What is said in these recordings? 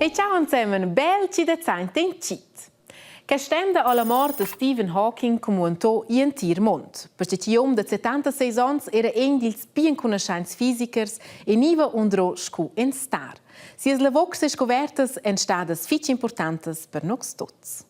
E ciao ensemen, bel ci da zaint in cit. Che stenda alla mort da Stephen Hawking comuentò I'entir mond. Perche chi hom da 76 ons era ein dils pli enconuschents fisichers e niva undro scu en star. Sias lavurs e scovertas èn stadas fitg importantas per nus tuts.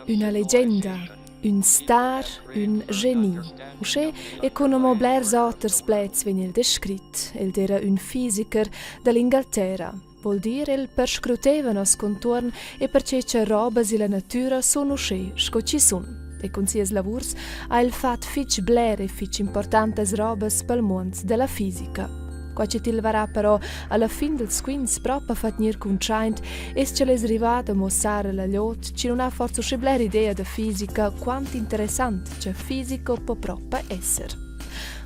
Üna legenda, ün star, ün geni. Uschè e cun amo blers oters pleds vegn el descrit. El d'eira ün fisiker da l'Ingalterra. Voul dir, el perscruteva nos contuorn e perche cha robas illa natüra sun uschè sco chi sun. E cun sias lavurs ha el fat fich bler e fich importantas robas pel muond da la fisica. Qua chi til varà però alla fin dels quints propa fat gnir cuntschaint es ch'el es rivà da muossar alla glieud chi nun ha forsa usché bler idea da fisica quant interessant cha fisica po propa esser.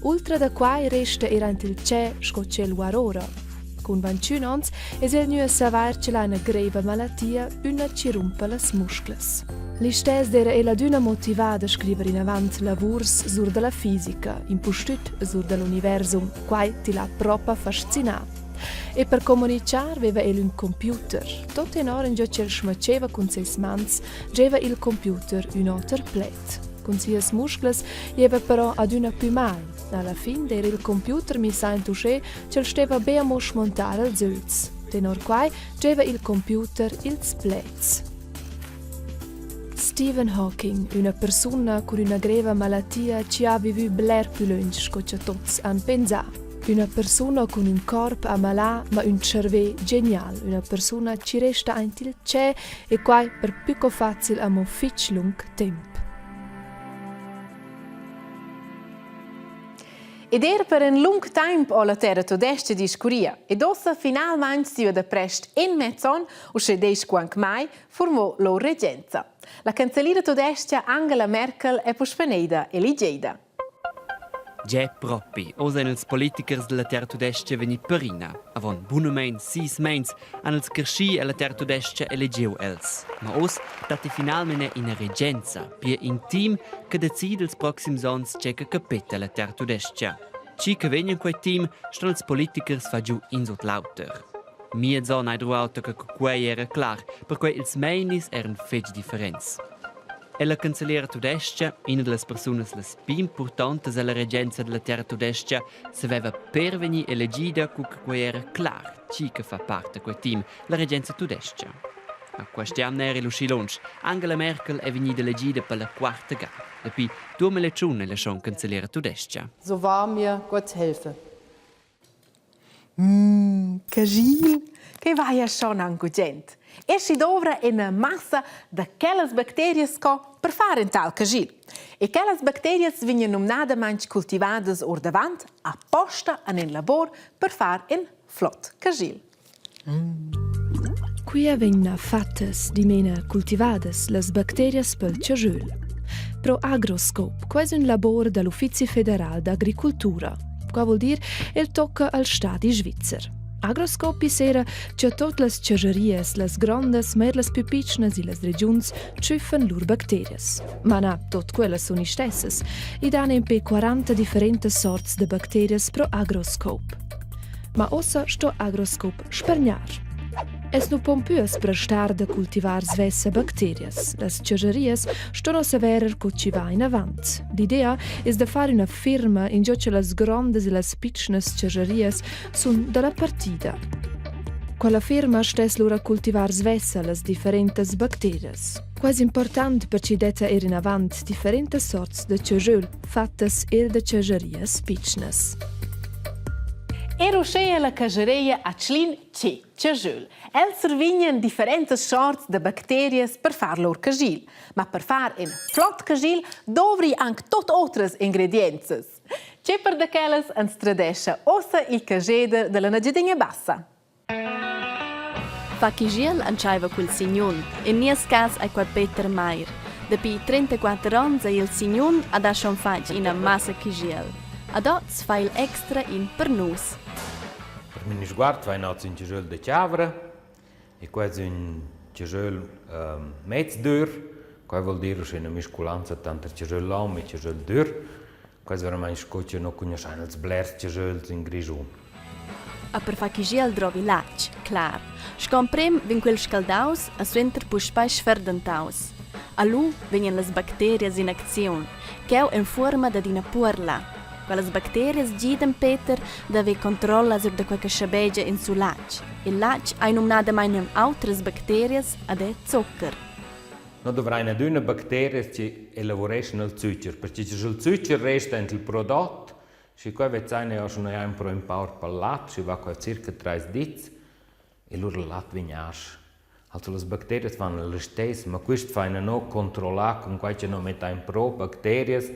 Ultra da quai resta eir aint il tschè sco ch'el guar'ora. Cun 21 ons es el gnü a savair ch'el ha üna greiva malattia, üna chi rumpa las musclas. Listess d'eira el adüna motivà da scriver inavant lavurs sur da la fisica, impustüt sur da l'universum. Quai til ha propa fascinà. E per comunichar veva el ün computer. Tot tenor ingio ch'el schmacheva cun seis mans, giaiva il computer ün oter pled. Cun sias musclas giaiva però adüna pü mal. Alla fin d'eira il computer miss aint uschè ch'el steva be amo schmontar als öls. Tenor quai giaiva il computer ils pleds. Stephen Hawking, üna persuna cun üna greva malattia chi ha vivü bler pü lönch sco cha tuots han pensà. Üna persuna cun ün corp amalà, ma ün tscharvè genial, üna persuna chi resta aint il tschè e quai per pü co facil amo fich lung temp. Ed er per in lung temp ho la terra tudestga discurria ed ussa finalmaing sieu da prest in mez on, uschè desch quanc mai, furmò lur regenza. La cancelliera tudestga Angela Merkel è puspè neida eligida. Ge propi, oz ein ils politichers dalla terra tudestga vegni perina. Avon bunamein sis meins han els creschi alla terra tudestga elegiu els. Ma oz datti finalmein ina regenza, pia in team che decida ils proxims onns tge che capeta alla terra tudestga. Tgi che vegn en quei team, ston ils politichers far giu in sut l'auter. Miez onn ei druau che quei era clar, perquei ils meinis eran fetg differents. E la cancelliera tudestga, ina dallas persunas las pli impurtontas ella regenza dalla terra tudestga, saveva per vegnir elegida cu che quei era clar, tgi che fa part da quei team, la regenza tudestga. A quest'jamna era lu schi lunsch. Angela Merkel è vegnida elegida per la quarta ga. Dapi 2001 è la schon cancelliera tudestga. So wahr mir Gott helfe. Mmm, che gil! Che vaia schon anc gugent. E schi dovra ina massa da quellas bacterias sco per far in tal cagil. E quellas bacterias vegnan numnadamain cultivadas ordavant aposta en in labor per far in flot cagil. Mm. Quia vegna fattas, dimena cultivadas, las bacterias pel chajöl. Pro Agroscope, quai es ün labor da l'Uffizi federal d'agricultura. Qua vuol dir, el tocca al stadi svizzer. Agroscope sera cha tuot las chajerias, las grondas, ma eir las pü pitschnas illas regiuns tschüffan lur bacterias. Ma na, tot quellas sun istessas. I dan nempe 40 differentas sorts da bacterias pro Agroscope. Ma ossa sto Agroscope spargnar. Els nu pon pü as prestar da cultivar svessa bacterias. Las chajerias ston uossa verer co chi va inavant. L'idea es da far üna firma ingio cha las grondas e las pitschnas chajerias sun da la partida. Quella firma stess lura cultivar svessa las differentas bacterias. Quai es important per chi detta eir inavant differentas sorts da chajöl fattas eir da chajarias pitschnas. Er uschea la cajareia a Tschlin che chajöl. Els survignan differentas sorts da bacterias per far lur cagil. Ma per far in flot cagil dovri anc tot otras ingredienzas. Che per da quellas ans tradescha ossa il cageder dalla Nagiadegna Bassa. Fa chigiel entscheiva cul signun. En nies cas ei quei Peter Mair. Dapi 34 onns ei il signun ad ha schon fatg ina massa chigiel. Ad oz fa il extra in per nus. Per mini sguard vain oz ün chigiöl da chavra e quai es ün chigiöl mez dür. Quai voul dir uschè üna misculanza tanter chigiöl lom e chigiöl dür. Quai es veramaing sco cha no cugnuoschain ils blers chigiöls in Grischun. A per far chigiel drovi latg, clar. Sco emprem vegn quel scaldaus e suenter puspei sferdentaus. A lu vegnan las bacterias in acziun, cheu en fuorma dad ina puorla. Quellas bacterias gidan Peter d'haver controlla sur da quei che schabegia en siu latg. Il latg ei numnadamein aunc autras bacterias ed è zuccher. No dovrain adüna bacterias chi elavureschan il zücher, perche sch'il zücher resta aint il prodot, schi quai vezzaina eir scha noi hain pro ün pa our pel lat, schi va quai circa trais dits e lura il lat vegn asch. Also las bacterias fan listess, ma quist faina no controllar cun quai cha no mettain pro bacterias,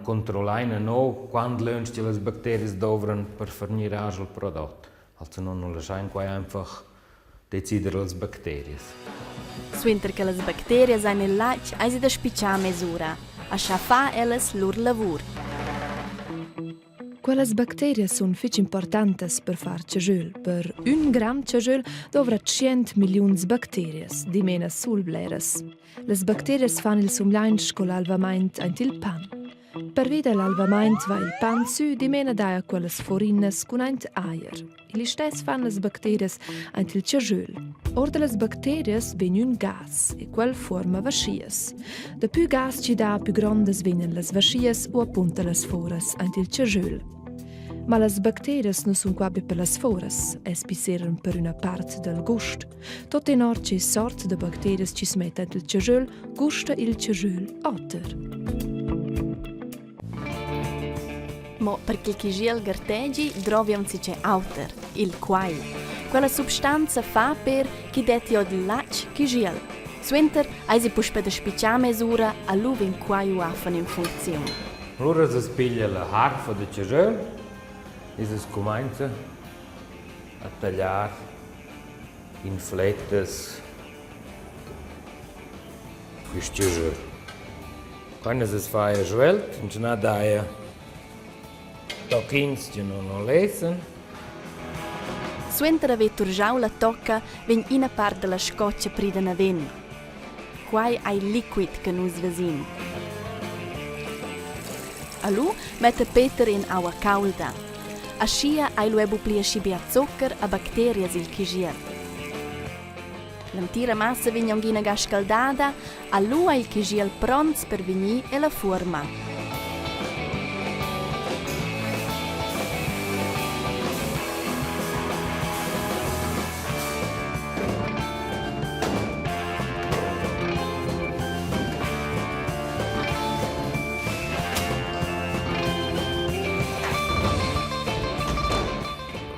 controllaina no quant lönch cha las bacterias douvran per far gnir asch il prodot. Also no nu laschain quai einfach decider las bacterias. Suenter che las bacterias ein el latg eisi da spitgar mes'ura. Aschia fa ellas lur lavur. Quellas bacterias sun fich importantas per far chaschöl. Per ün gram chaschöl dovra tschient milliuns bacterias, dimena sul bleras. Las bacterias fan il sumgliaint sco l'alvamaint aint il pan. Pervi da l'alvamaint va il pan sü, dimena daja quellas forinas cun aint ajer. Il istess fan las bacterias aint il chaschöl. Or da las bacterias vegn ün gas e quel fuorma vaschias. Dapü gas chi dà, pü grondas vegnan las vaschias u apunta las foras aint il chaschöl. Ma las bacterias nu sun qua be per las foras, es pisseran per üna part dal gust. Tot tenor che sort da bacterias chi's metta aint il chaschöl, gusta il chaschöl oter. Mo per ch'il chigiel gartegi drovi aunc tgei auter, il quagl. Quella substanza fa per ch'i detti ord il latg chigiel. Suenter eisi puspei da spitgar mes'ura, a lu vegn quai uaffen in funcziun. Lura as piglia la harfa da chaschöl e as cumainza a tagliar in flettas quist chaschöl. Quando as faja svelt, insomma daja tochins che non non lessen. Suenter haver turgiau la tocca vegn ina part dalla scotga prida naven. Quai ei liquid che nus vesin. Allu metta Peter in aua caulda. Aschia ei lu era buc pli aschi bia zuccher e bacterias il chigier. L'entira massa vegn aunc inaga scaldada, allu ei il chigiel pronts per vegnir ella fuorma.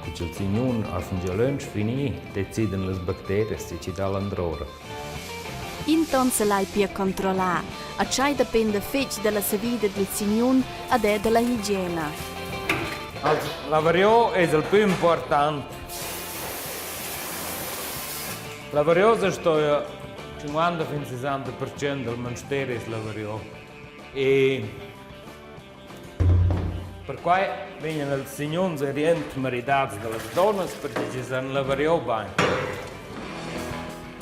Cu cha'l signun ha fingià lönch fini, decidan las bacterias chi chi dà landrora. Inton selai pia controllar, a tschei dependa fetg dalla savida dil signun ed era dalla higiena. Also, lavariò es il pü important. Lavariosa sto 50 fin 60% dal manster es lavariò. E Perquai vegnan ils signuns er jent maridats da las dunnas perche chi s'han lavariò bain.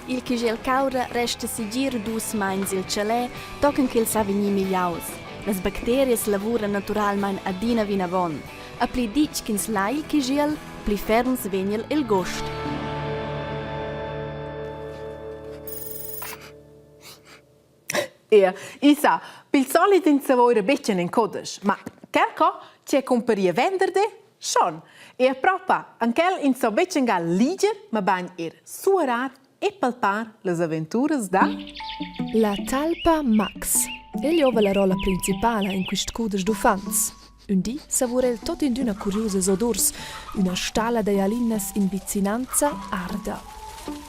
Il cussegl caura resta segir dus meins il tschalè tochen ch'el sa vegnir migliaus. Las bacterias lavuran naturalmein adina vinavon. A pli ditg ch'ins lai il cussegl, pli ferms vegn el il gust. Eir, i sa, pel solit ins savoura betg in codesch, ma quel co chi è cumparia venderdi, schon. E propa, an quel ins so betg angal liger, mabain er suorar e palpar las aventuras da La talpa Max. El giova la rolla principala in quist cudesch d'uffants. Ün di savura el tot in d'üna curiusas odurs, üna stalla da jallinas in vicinanza arda.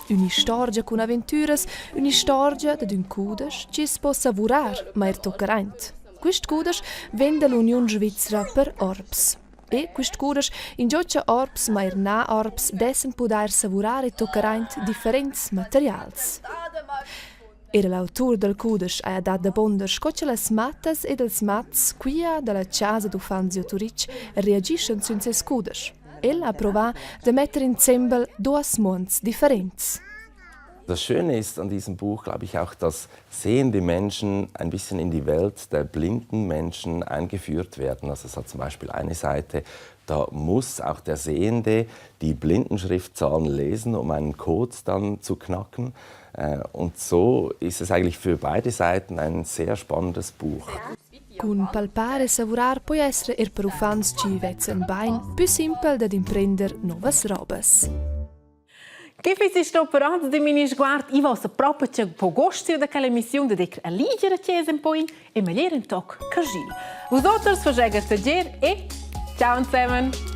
Ün'istorgia cun aventüras, ün'istorgia dad ün cudesch chi's po savurar, ma eir toccar aint. Quist cudesch vegn da l'Uniun svizra per orbs. E quist cudesch, ingio cha orbs, ma eir na orbs, dessan pudair savurar e toccar aint differents materials. Era l'autur dal cudesch haja dat da bonder sco cha las mattas ed ils mats quia da la chasa d'uffants giò Turitg reagischan sün seis cudesch. El ha provà da metter insembel duos muonds differents. Das Schöne ist an diesem Buch, glaube ich, auch, dass sehende Menschen ein bisschen in die Welt der blinden Menschen eingeführt werden. Also es hat zum Beispiel eine Seite, da muss auch der Sehende die Blindenschriftzahlen lesen, um einen Code dann zu knacken. Äh, und so ist es eigentlich für beide Seiten ein sehr spannendes Buch. Cun palpar e savurar poi esser er per uffants chi vezzan bain pü simpel dad imprender novas robas. Che fiss sto per oz di mini sguard? I vossa propa che po gost da quella emissiun da dir a liger a chiesa un po e meglier in toc cagil. Vus oters fagegas tagier e ciao insemen!